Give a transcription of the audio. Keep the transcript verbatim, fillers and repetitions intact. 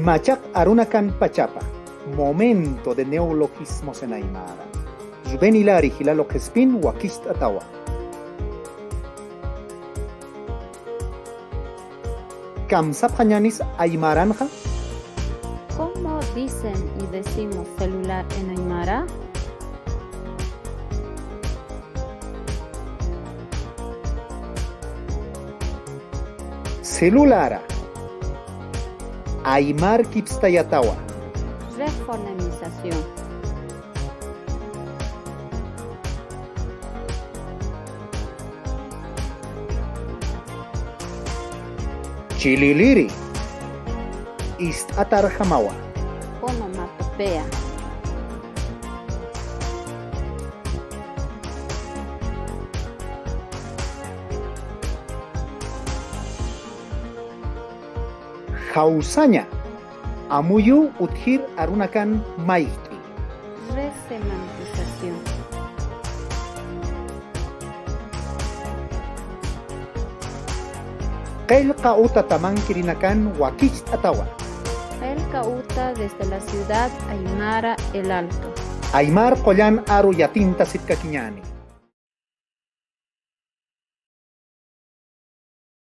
Machaq arunakan pachapa, momento de neologismos en aymara. Rubén Hilari jilata Qhispin wakicht'atawa. Kamsapxañänis aymaranxa. ¿Cómo dicen y decimos celular en aymara? Celulara. Aymar kipstayatawa. Refonemización. Chililiri. Ist'atarjamawa. Onomatopeya. Jawsaña. Amuyuw utjir arunakan mayjt'i. Resemantización. Qillqa uta tamankirinakan wakicht'atawa. Qillqa uta desde la ciudad aymara El Alto. Aymar qullan aru yatinta sipkakiñäni.